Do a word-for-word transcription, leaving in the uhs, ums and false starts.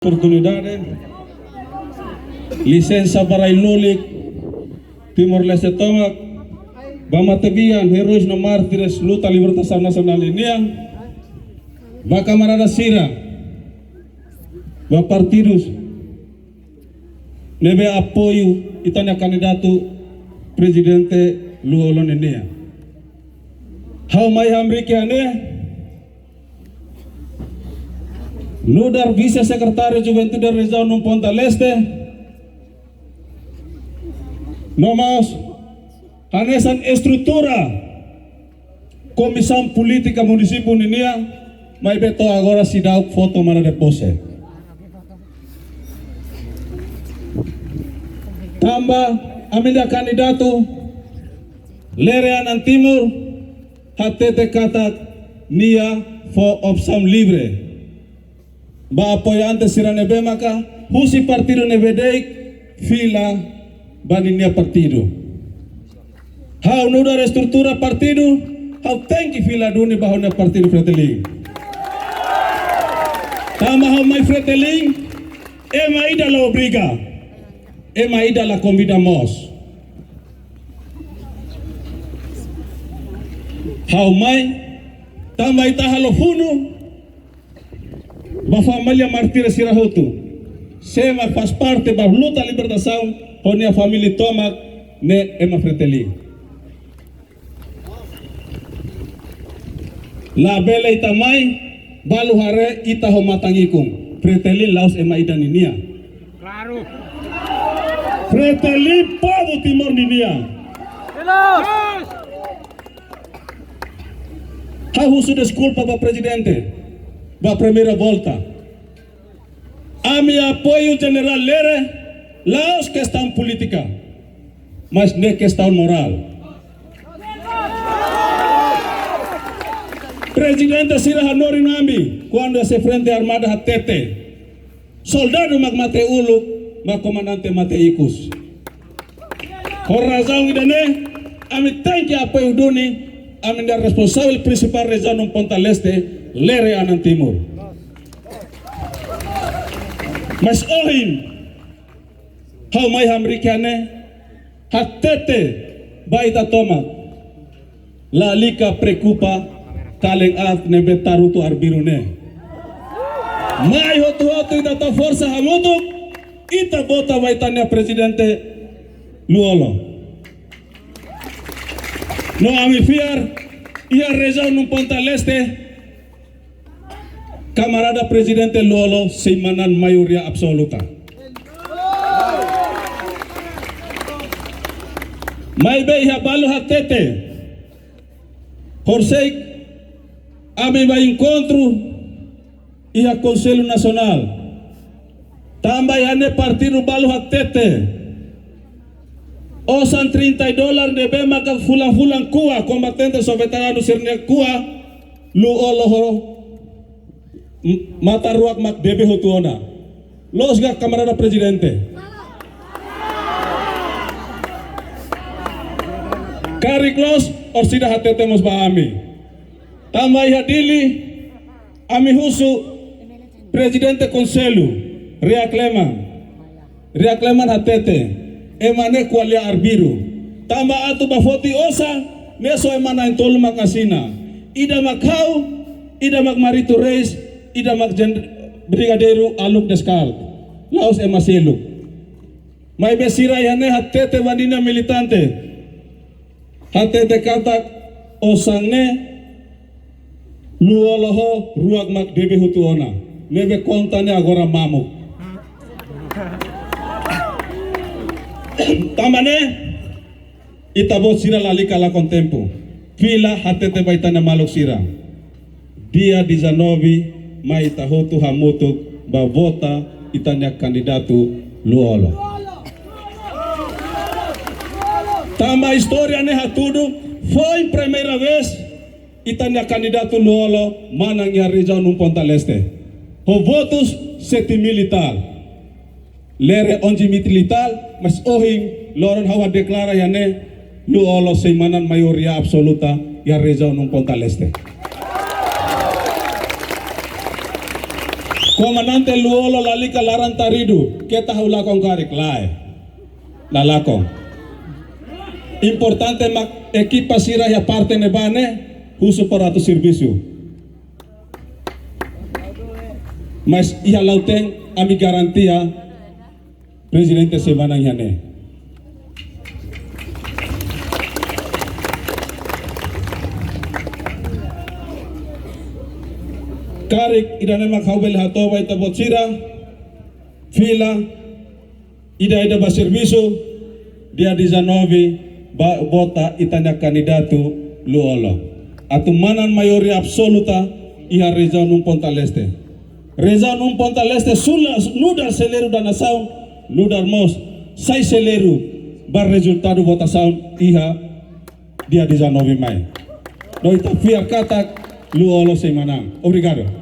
oportunidade. Lisensa ba rai lulik Timor-Leste tomak, ba matebian heróis no mártires luta libertasaun nasionál ninian, ba kamarada sira, ba partidus ne'ebé apoiu ita-nia kandidatu Prezidente Lú-Olo ninian. Ha'u mai hamriik iha ne'e nu'udar Vise-Sekretáriu Juventude Rejiaun um Ponta Leste, no mós hanesan estrutura Komisaun Polítika Munisípiu ninian, maibé to'o agora seidauk fó tomada de pose. Tanba ami-nia kandidatu Lere Anan Timur hatete katak nia fó opsaun livre ba apoiante sira ne'ebé maka husi partidu ne'ebé de'it fila ba ninia partidu. Ha'u nu'udar estrutura partidu, ha'u tenke fila duni ba ha'u-nia partidu Fretilin. Tanba ha'u mai Fretilin, ema ida la obriga, ema ida la konvida mós. Ha'u mai tanba ita halo funu ba família mártires sira hotu. Sé mak faz parte ba luta libertasaun ho nia família tomak ne'e ema Fretilin. Labele ita mai balu haree ita ho matan ikun. Fretilin la'ós ema ida ninian. Klaru. Fretilin povu Timor ninian. Jelas. Ha'u husu deskulpa ba Prezidente, ba primeira volta. Ami apoiu Jenerál Lere, la'ós kestaun polítika, mas ne'e kestaun morál. Prezidente sira hanorin ami, kuandu ese Frente Armada hatete, soldadu mak mate uluk, mak komandante mate ikus. Ho razaun ida-ne'e, ami tenke apoiu duni ami-nia responsavel prinsipál Rejiaun um Ponta Leste, Lere Anan Timur. Mas ohin, ha'u mai hamriik iha ne'e, hatete ba ita tomak, lalika preokupa kalen aat ne'ebé tarutu arbiru ne'e. Mai hotu-hotu ita tau forsa hamutuk, ita vota ba ita-nia Prezidente Lú-Olo. No ami fiar, iha Rejiaun um Ponta Leste, kamarada Prezidente Lú-Olo sei manán maioria absoluta. Maibé iha balu hatete, horisehik ami bá enkontru iha Konsellu Nasionál. Tanba iha ne'e partidu balu hatete, osan trinta dólar ne'ebé maka fulan-fulan ko'a, kombatente sira, veteranu sira-nia ko'a, Lú-Olo ho m-, Matan Ruak mak debe hotu ona. Loos ka, kamarada Prezidente? Karik loos, orsida hatete mós ba ami. Tanba iha Dili, ami husu Prezidente Konsellu, Riak Leman. Riak Leman hatete, ema ne'e ko'alia arbiru. Tanba atu bá foti osan, ne'e só ema na'in-tolu mak asina. Ida mak ha'u, ida mak Marito Reis, ida mak Jen-, Brigadeiru Aluk Descal. La'ós ema seluk. Maibé sira iha ne'e hatete ba ninia militante. Hatete katak osan ne'e Lú-Olo ho Ruak mak debe hotu ona. Ne'ebé konta ne'e agora mamuk. Tanba ne'e, ita-boot sira lalika lakon tempu. Fila hatete ba ita-nia maluk sira. Dia dezanove mai ita hotu hamutuk bá vota ita-nia kandidatu Lú-Olo. Tanba istória ne'e hatudu, foin primeira vez ita-nia kandidatu Lú-Olo manán iha Rejiaun um Ponta Leste. Ho votus sete mil e tal. Lere onze mil e tal, mas ohin loron ha'u deklara iha ne'e, Lú-Olo sei manán maioria absoluta iha Rejiaun um Ponta Leste. Komandante Lú-Olo lalika laran taridu, keta ha'u lakon karik, lae. La lakon. Importante mak ekipa sira iha parte ne'ebá ne'e, husu para atu servisu. Mas iha Lautém, ami garantia, prezidente sei manán iha ne'e. Karik ida-ne'e mak ha'u bele hato'o ba ita-boot sira, fila, ida-idak ba servisu, dia dezanove ba vota ita-nia kandidatu Lú-Olo. Atu manán maioria absoluta iha rejiaun Ponta Leste. Rejiaun Ponta Leste sula nu'udar seleiru da nasaun, nu'udar mós sai seleiru ba rezultadu votasaun iha dia dezanove mai. No ita fiar katak Lú-Olo sei manán. Obrigadu.